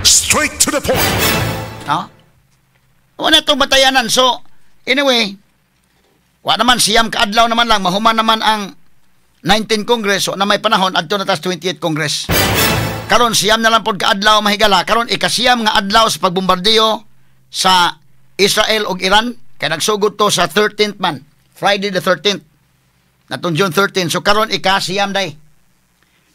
Straight to the point. No? Wala itong batayanan. So, anyway, wa naman, 9 ka adlaw naman lang, mahuman naman ang 19 Congress, so na may panahon, adto na tas 28 Congress. Karon 9 na lang pod kaadlaw mahigala. Karon 9 nga adlaw sa pagbombardiyo sa Israel ug Iran, kay nagsugod to sa 13th man, Friday the 13th. Natong June 13. So karon 9 day.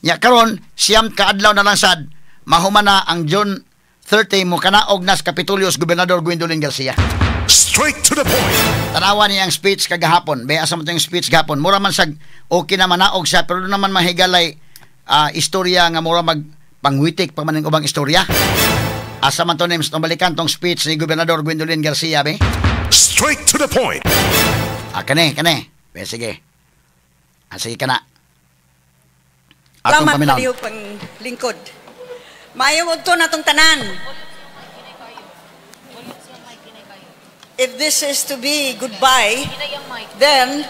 Nya karon 9 ka adlaw na lang sad mahuman na ang June 30, mo kanaog nas Kapitolyo si Gobernador Gwendolyn Garcia. Straight to the point. Tanawa niya ang speech kagahapon. Be asa mo yung speech gahapon. Mura man sag okay na manaog siya, pero doon naman mahigalay istorya nga mura mag pangwitik pa man ang ubang istorya. Asa man to, names, balikan tong speech ni Gobernador Gwendolyn Garcia be. Straight to the point. Ah, kane, kane. Be, sige. Ah, sige ka na. Atong Salamat paminaw. palihog pang lingkod. Maayong udto natong tanan. If this is to be goodbye, then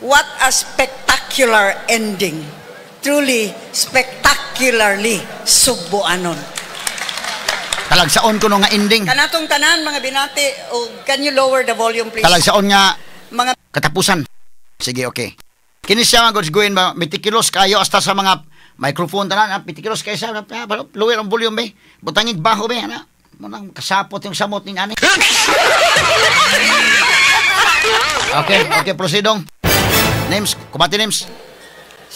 what a spectacular ending. Truly, spectacularly sugboanon. Talagsaon ko no nga ending. Kanatong tanan, mga binati, o can you lower the volume, please? Talagsaon nga Mga katapusan. Sige, okay. Kini siya mga God's going ba, meticulous kayo hasta sa mga microphone tanan, ah, meticulous kayo sa ah, lower ang volume be. Butangig baho be, ana. Munang kasapot yung samot ning ani. Okay, proceedong. Names, kumati names.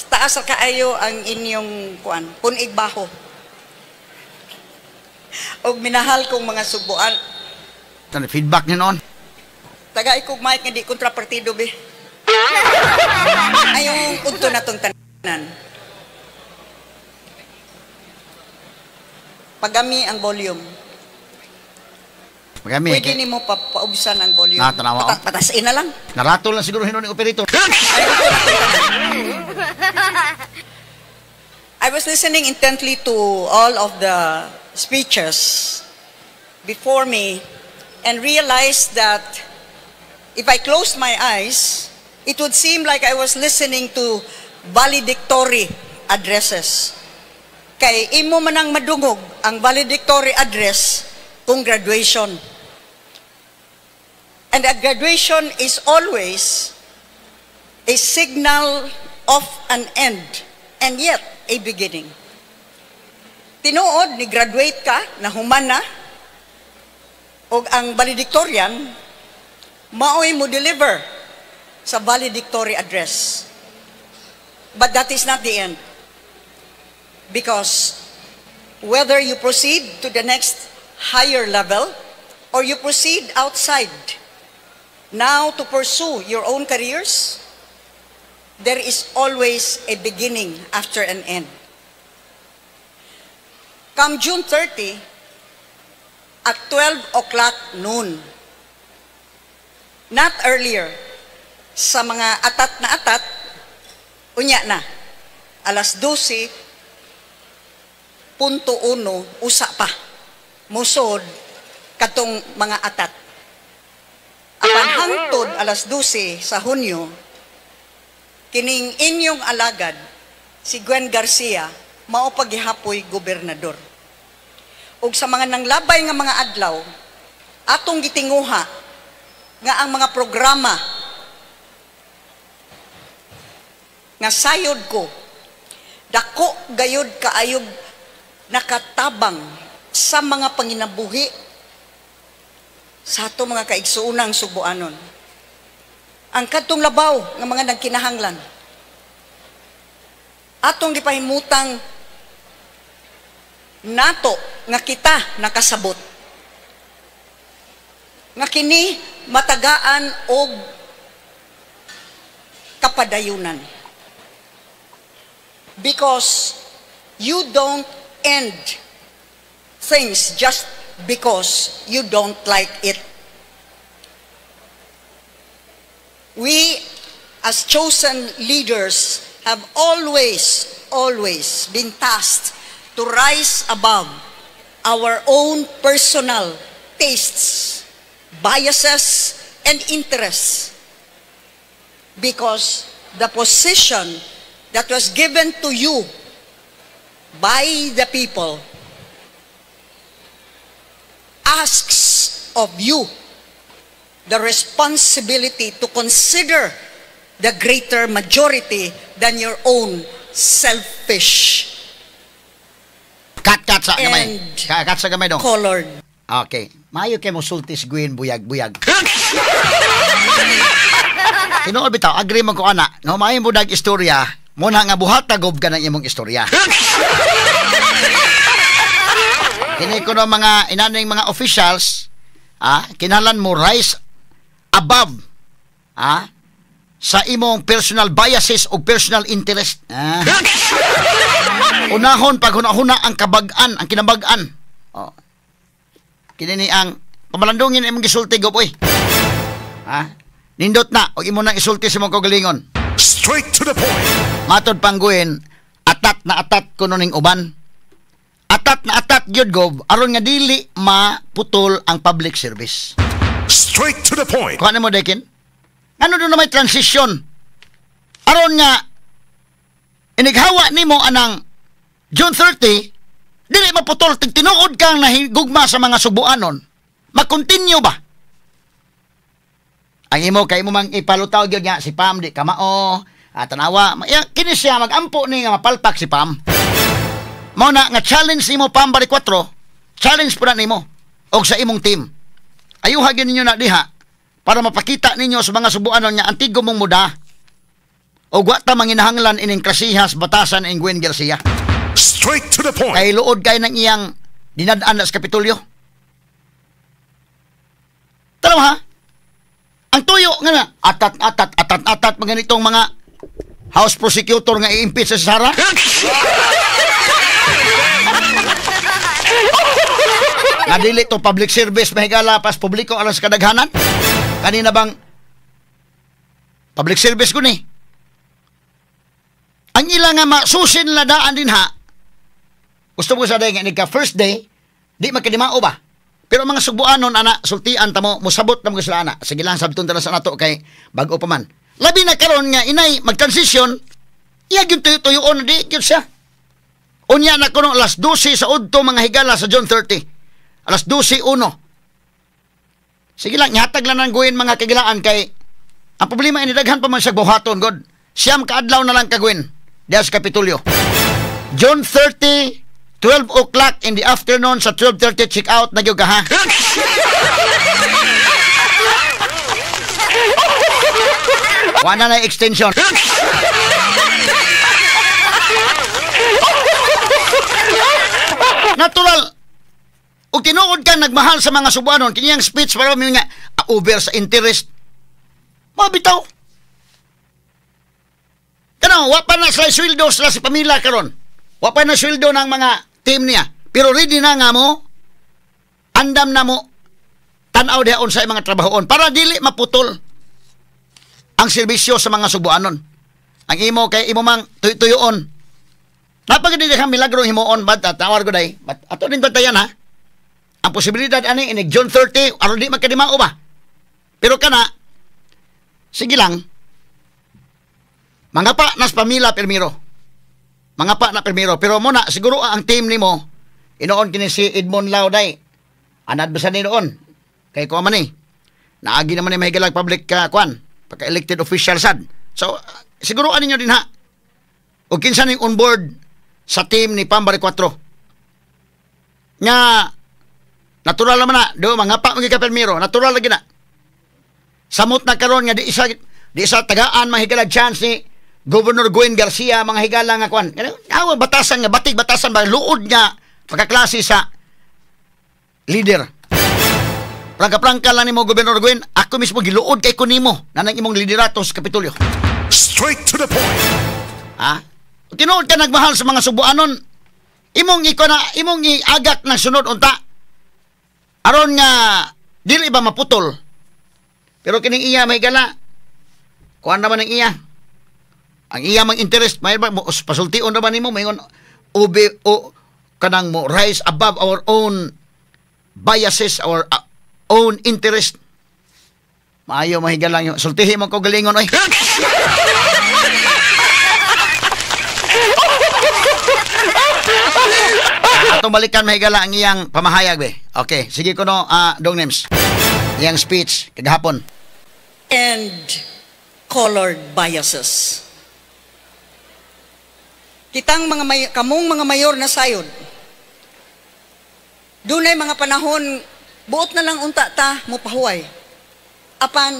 Taas ra kaayo ang inyong kuan, punig baho. Og minahal kong mga sugboan. Tan feedback niyo noon. Taga kog mic nga di kontra partido be. Ayong udto na tong tanan. Pagami ang volume. Magami. Pwede nimo pa paubsan ang volume. Ah, tanawa, oh. Patasin na lang. Naratol lang siguro hinon ni operator. I was listening intently to all of the speeches before me and realized that if I closed my eyes, it would seem like I was listening to valedictory addresses. Kay imo man ang madungog ang valedictory address kung graduation. And a graduation is always a signal of an end and yet a beginning. Tinuod ni graduate ka, nahuman na, og ang valedictorian maoy mo deliver sa valedictory address. But that is not the end. Because whether you proceed to the next higher level or you proceed outside now to pursue your own careers, there is always a beginning after an end. Come June 30, at 12 o'clock noon, not earlier, sa mga atat na atat, unya na, alas 12.1, usa pa, musod, katong mga atat. Apan hangtod alas 12 sa Hunyo, kining inyong alagad, si Gwen Garcia, mao pagihapoy gobernador. Ug sa mga nanglabay nga mga adlaw, atong gitinguha nga ang mga programa nga sayod ko, dako gayud kaayog nakatabang sa mga panginabuhi sa ato mga kaigsuonang Sugboanon. Ang kadtong labaw nga mga nagkinahanglan, atong gipahimutang nato nga kita nakasabot nga kini matagaan og kapadayunan. Because you don't end things just because you don't like it. We, as chosen leaders, have always, always been tasked to rise above our own personal tastes, biases, and interests, because the position that was given to you by the people asks of you the responsibility to consider the greater majority than your own selfish Cut, cut sa gamay. and Cut sa gamay dong. colored Okay. Maayo kay mo sulti si Gwen buyag-buyag. Tinuod bitaw, agree mo ko ana. No, maayo mo dag istorya, muna nga buhat tagob ka ng imong istorya. Kini ko no mga inaning mga officials, kinahanglan mo rise above sa imong personal biases o personal interest. Unahon paghuna-huna ang kabag-an, ang kinabag-an. Oh. Kini ni ang pamalandungin imong gisulti gob oy. Ha? Nindot na og imo nang isulti sa imong kaugalingon. Straight to the point. Matod pangguin, atat na atat kuno ning uban. Atat na atat gyud gob aron nga dili maputol ang public service. Straight to the point. Kuha mo Dekin? Ano doon na may transition? Aron nga inighawa nimo anang June 30, dili maputol tig tinuod kang nahigugma sa mga subuanon. Makontinue ba? Ang imo kay imo mang ipalutaw gyud nga si Pam di kamao, tanawa. Kini siya magampo ni nga mapalpak si Pam. Mao na nga challenge nimo Pam Baricuatro, challenge pud na nimo og sa imong team. Ayuha gyud ninyo na diha para mapakita ninyo sa mga subuanon nga antigo mong muda. Og wa ta manginahanglan ining klasihas batasan ing Gwen Garcia. Straight to the point. Kay luod kay nang iyang dinad-an sa Kapitolyo. Tanaw ha? Ang tuyo nga na, atat, atat, atat, atat, mga ganitong mga house prosecutor nga i-impeach sa Sara. Nga dili to public service, mahigala pas publiko alas kadaghanan. Kanina bang public service ko ni? Ang ilang nga masusin na daan din ha. Gusto mo sa day nga ka first day, di makadimao ba? Pero mga subuanon ana sultian ta mo, mosabot na mo sila ana. Sige lang sabton ta sa nato kay bag-o pa man. Labi na karon nga inay mag-transition, iya gyud tuyo-tuyoon di gyud siya. Unya na kuno alas 12 sa udto mga higala sa June 30. Alas 12:01. Sige lang ihatag lang nang guhin mga kagilaan kay ang problema ini daghan pa man siya buhaton god. Siyam ka adlaw na lang kaguhin diha sa Kapitolyo. June 30, 12 o'clock in the afternoon sa 12:30 check out na gyud ka ha. Wala na extension. Natural. O tinuod ka nagmahal sa mga subuanon, kiniyang speech para mo nga over sa interest. Mabitaw. Kano, wa pa na sila sweldo sila si pamilya karon. Wa pa na sweldo ng mga team niya. Pero ready na nga mo, andam na mo, tanaw dihaon sa mga trabahoon para dili maputol ang serbisyo sa mga subuanon. Ang imo kay imo mang tuyoon. Napagadi kang milagro himuon bad tawar ko day. But ato din bantayan ha. Ang posibilidad ani inig June 30 aron di magkadimao ba. Pero kana sige lang. Mga pa nas pamilya pirmiro. Mga pa na pirmiro pero mo na siguro ang team nimo inoon kini si Edmond Lao day. Anad ba sa ni noon? Kay kuan man ni. Naagi naman ni mahigalag public kuan pagka-elected official sad. So siguro ninyo din ha. O kinsa ning on board sa team ni Pam Baricuatro. Nga natural naman na do mga pa mga kapirmiro, natural lagi na. Samot na karon nga di isa tagaan mahigalag chance ni Governor Gwen Garcia mga higala nga kuan. Awa batasan nga batig batasan ba luod nga pagkaklase sa leader. Prangka-prangka lang nimo Governor Gwen, ako mismo giluod kay kunimo nanang imong liderato sa Kapitolyo. Straight to the point. Ha? Tinuod ka nagmahal sa mga subuanon, imong iko na imong iagak ng sunod unta. Aron nga dili ba maputol. Pero kining iya may gala. Kuan naman ang iya. Ang iya mang interest may ba pasultion naman nimo mayon ube o kanang mo rise above our own biases, our own interest. Maayo mahiga lang yung sultihi mo ko galingon oy. Atong balikan, mahigala, ang iyang pamahayag be. Okay, sige ko no, Dong Nems. Iyang speech kagahapon. And colored biases. Kitang mga kamong mga mayor na sayod. Dunay mga panahon buot na lang unta ta mo pahuway. Apan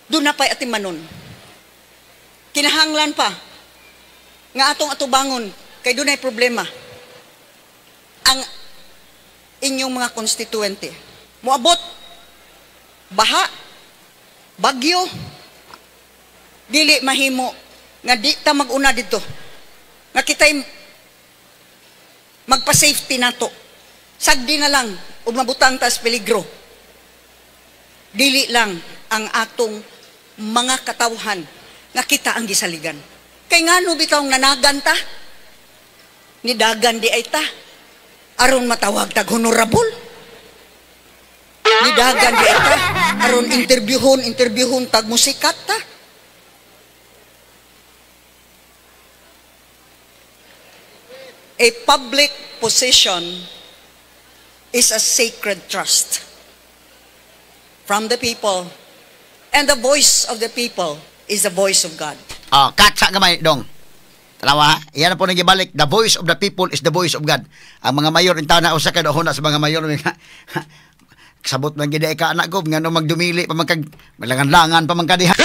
duna pay atimanon. Kinahanglan pa nga atong atubangon kay dunay problema ang inyong mga konstituente. Moabot baha, bagyo, dili mahimo nga di ta mag-una dito. Nga kita'y magpa-safety nato. Sagdi na lang ug mabutang tas peligro. Dili lang ang atong mga katawhan nga kita ang gisaligan. Kay ngano bitawng nanagan ta? Nidagan di ay ta aron matawag tag honorable. Nidagan di ay ta aron interviewhon, interviewhon tag musikat ta. A public position is a sacred trust from the people, and the voice of the people is the voice of God. Ah, katsa gamay dong. Tanawa, iyan na po nang gibalik. The voice of the people is the voice of God. Ang mga mayor, intaw na usa ka na sa mga mayor. Sabot man gid ka anak ko, ngano magdumili pa man kag malangan-langan pa man ka diha.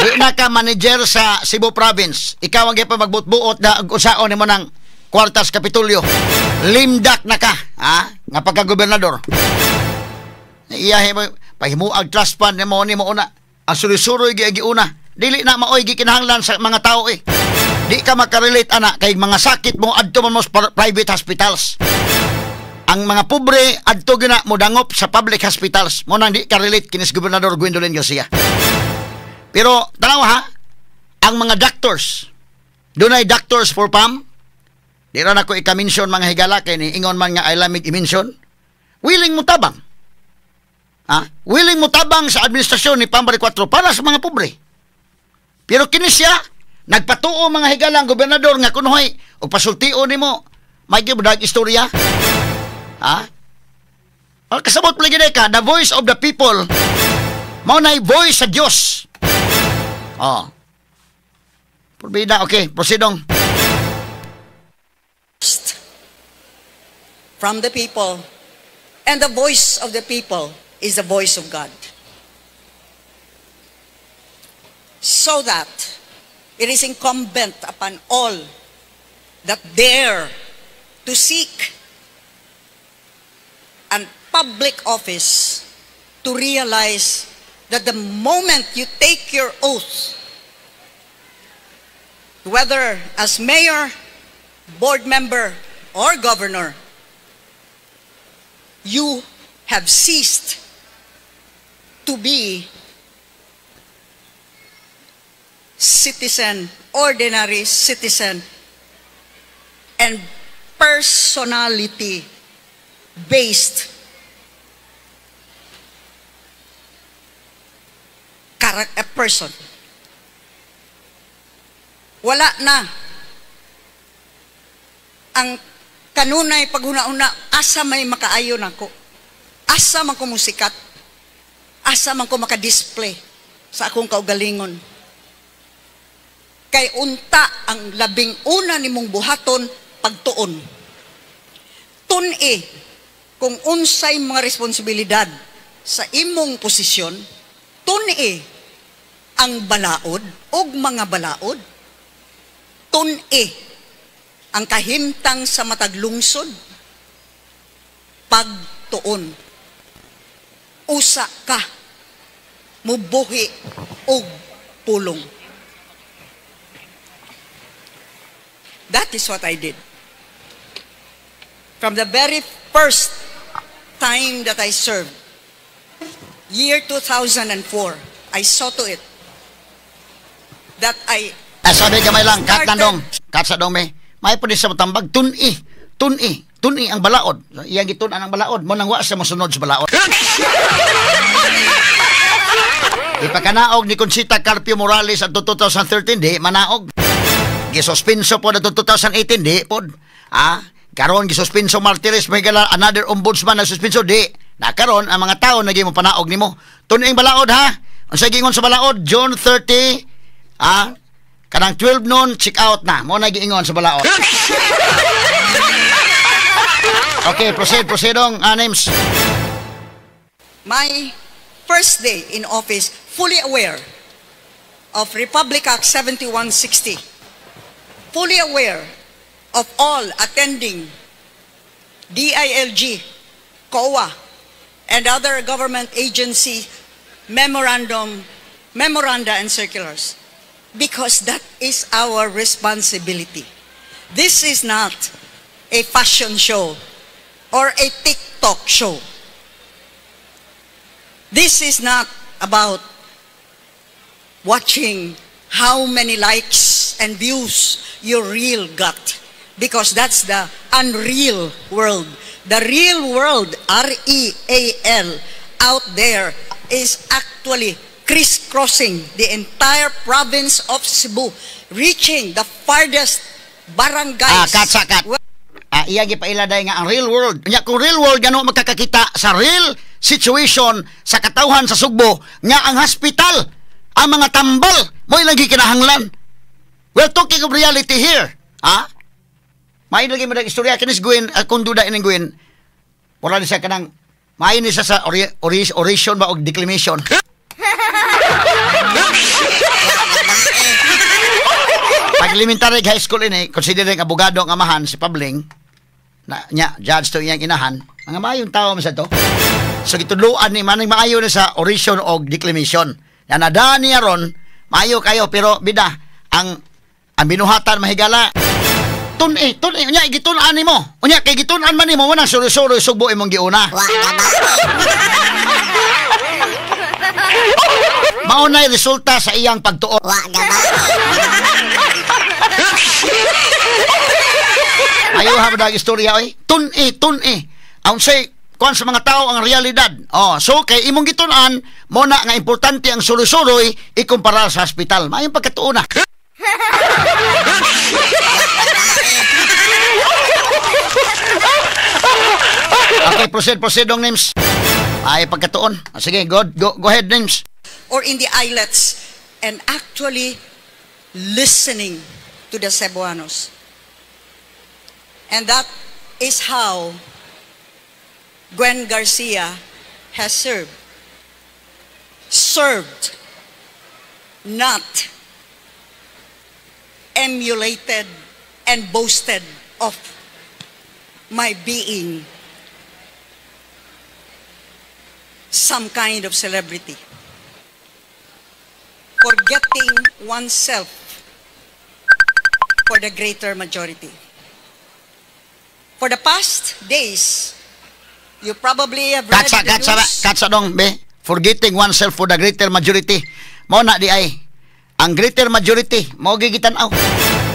Di na ka manager sa Cebu Province. Ikaw ang gyapon magbutbuot na usaon nimo ng kwartas Kapitolyo. Limdak na ka, ha? Nga pagka-gobernador. Iyahe mo pahimuag trust fund nimo nimo una. Ang suroy-suroy gi una. Dili na maoy gikinahanglan sa mga tao eh. Di ka makarelate ana kay mga sakit mo adto man mo sa private hospitals. Ang mga pobre adto gina mo dangop sa public hospitals. Mo nang di ka relate kinis Gobernador Gwendolyn Garcia. Pero tanaw ha, ang mga doctors, dunay doctors for PAM. Di ra nako ika-mention mga higala kay ni ingon man nga ay lamig i-mention. Willing mo tabang. Ha? Willing mo tabang sa administrasyon ni Pam Baricuatro para sa mga pobre. Pero kini siya nagpatuo mga higala ang gobernador nga kunoy og pasultio nimo may gibudag istorya. Ha? Ang kasabot lagi ka, the voice of the people mao nay voice sa Dios. Oh. Purbida, okay, proceedong. From the people, and the voice of the people is the voice of God. So that it is incumbent upon all that dare to seek an public office to realize that the moment you take your oath, whether as mayor, board member, or governor, you have ceased to be citizen, ordinary citizen, and personality-based a person. Wala na ang kanunay paghuna-una, asa may makaayo nako, asa man ko musikat, asa man ko makadisplay sa akong kaugalingon. Kay unta ang labing una nimong buhaton pagtuon. Tun-i kung unsay mga responsibilidad sa imong posisyon, tun-i ang balaod og mga balaod. Tun-i ang kahimtang sa matag lungsod, pagtuon. Usa ka mubuhi og pulong. That is what I did. From the very first time that I served, year 2004, I saw to it that I sabi gamay lang, kat nandong, kat sa dong may pwede sa matambag, tun-i, tun-i, tun-i ang balaod. Iyang gitun-an ang balaod, mo nang wa siya mosunod sa balaod. Ipakanaog ni Conchita Carpio Morales adto 2013, di manaog. Gisuspenso po na 2018, di pod. Ah, karon gisuspenso Martires, may gala another ombudsman na suspenso, di. Na karon ang mga tao naging mo panaog nimo. Tuning balaod ha. Unsa giingon sa balaod? June 30, ah, kanang 12 noon check out na. Mo na giingon sa balaod. Okay, proceed, proceedong names. My first day in office, fully aware of Republic Act 7160, fully aware of all attending DILG, COA, and other government agency memoranda and circulars, because that is our responsibility. This is not a fashion show or a TikTok show. This is not about watching how many likes and views your reel got, because that's the unreal world. The real world, R-E-A-L, out there is actually crisscrossing the entire province of Cebu, reaching the farthest barangays. Ah, cut sa cut. Ah, iya gipaila day nga ang real world. Nya kung real world gano magkakakita sa real situation sa katawhan sa Sugbo nga ang hospital, ang mga tambal mo ilang gikinahanglan. We're talking of reality here. Ha? May lagi mo istorya kinis Gwen, kung duda ining Gwen. Wala ni siya kanang maayo ni siya sa oration ba og declamation. Pag elementary high school ini, considering abogado ang amahan si Pabling, na nya judge to iyang inahan, mga maayong tao man sa to. So gitudloan ni manang maayo na sa oration og declamation. Na nadaan niya ron, maayo kayo pero bida ang binuhatan mahigala. Tun-i, tun-i, unya gitun-an nimo. Unya kay gitun-an man nimo mo nang suro-suro Sugbo imong giuna. Mao nay resulta sa iyang pagtuon. Ayaw ha ba istorya oy? Tun-i, tun-i. Aun say kuan sa mga tao ang realidad. Oh, so kay imong gitun-an mo na nga importante ang suroy-suroy ikumpara sa hospital. Maayong pagkatuon na. Okay, proceed, proceed dong names. Ay pagkatuon. Sige, go ahead names. Or in the islets, and actually listening to the Cebuanos. And that is how Gwen Garcia has served. Served, not emulated and boasted of my being some kind of celebrity. Forgetting oneself for the greater majority. For the past days, you probably have read Katsa, the katsa, news. Katsa dong, be. Forgetting oneself for the greater majority. Mao na di ay. Ang greater majority, mao gigitan-aw.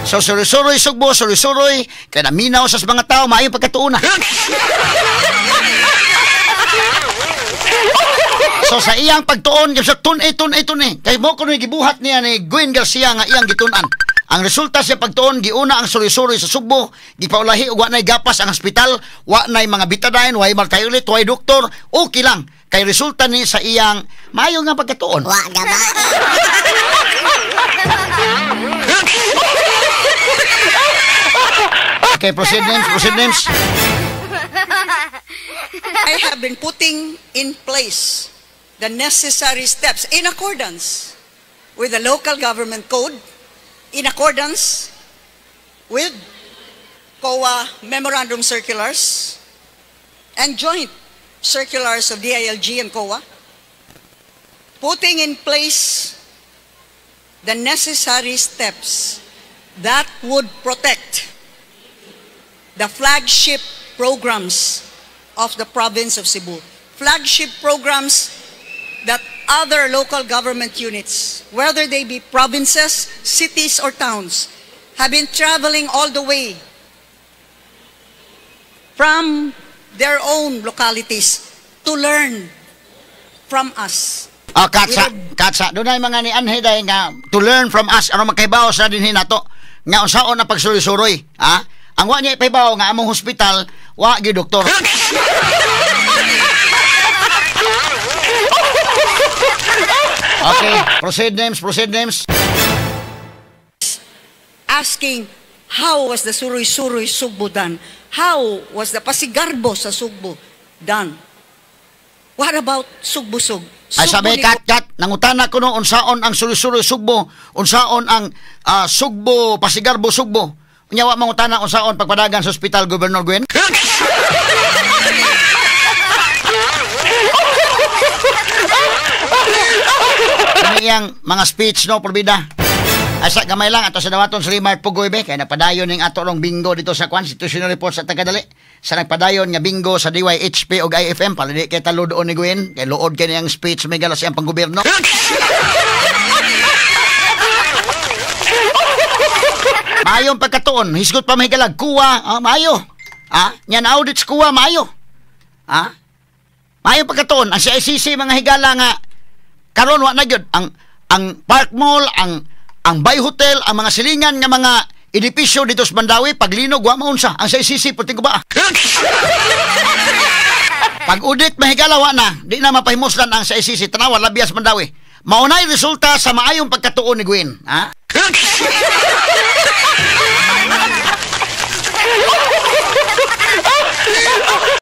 So, suroy-suroy Sugbo, suroy-suroy, kaya naminaw sa mga tao, maayong pagkatuon na. So, sa iyang pagtuon, sa tun-i, tun-i, tun-i. Kay mo kuno gibuhat niya ni Gwen Garcia nga iyang gitun-an. Ang resulta sa pagtuon, giuna ang suroy-suroy sa Sugbo, gipaulahi og wa nay gapas ang hospital, wa nay mga betadine, way martayulit, way doktor, okay lang. Kay resulta ni sa iyang maayo nga pagkatuon. Wa gaba. Okay, proceed names, proceed names. I have been putting in place the necessary steps in accordance with the local government code, in accordance with COA memorandum circulars and joint circulars of DILG and COA, putting in place the necessary steps that would protect the flagship programs of the province of Cebu. Flagship programs that other local government units, whether they be provinces, cities, or towns, have been traveling all the way from their own localities to learn from us. Ah, katsa, katsa. Doon ay mga ni Anhe dahil nga to learn from us aron makahibaw sa dinhi nato nga unsaon na pagsuroy-suroy, ha? Ang wa niya ipahibaw nga among hospital wa gyud doktor. Okay, proceed names, proceed names. Asking how was the Suroy-Suroy Sugbo done? How was the Pasigarbo sa Sugbo done? What about Sugbusog? Ay sabi, kat, kat, nangutana ko no, unsaon ang Suroy-Suroy Sugbo, unsaon ang Sugbo, Pasigarbo Sugbo. Unya wa mangutana unsaon pagpadagan sa ospital, Governor Gwen? Kani iyang mga speech no, porbida. Asa gamay lang ato sa dawaton sa Rimar Pugoy be kay napadayon ning ato rong bingo dito sa kwan situation report sa tagadali. Sa nagpadayon nga bingo sa DYHP og IFM para di kay talo doon ni Gwen kay luod kay niyang speech may galas siyang panggobyerno. Maayong pagkatuon, hisgot pa mahigalag kuwa, maayo. Nya na audit sa kuwa maayo. Maayong pagkatuon ang CICC mga higala nga karon wa na gyud ang Park Mall, ang Bay Hotel, ang mga silingan nga mga edipisyo dito sa Mandawi, paglinog wa maunsa. Ang CICC puting ko ba? Pag audit mahigala wa na, di na mapahimuslan ang CICC, tanawa labias Mandawi. Maunay resulta sa maayong pagkatuon ni Gwen, ha?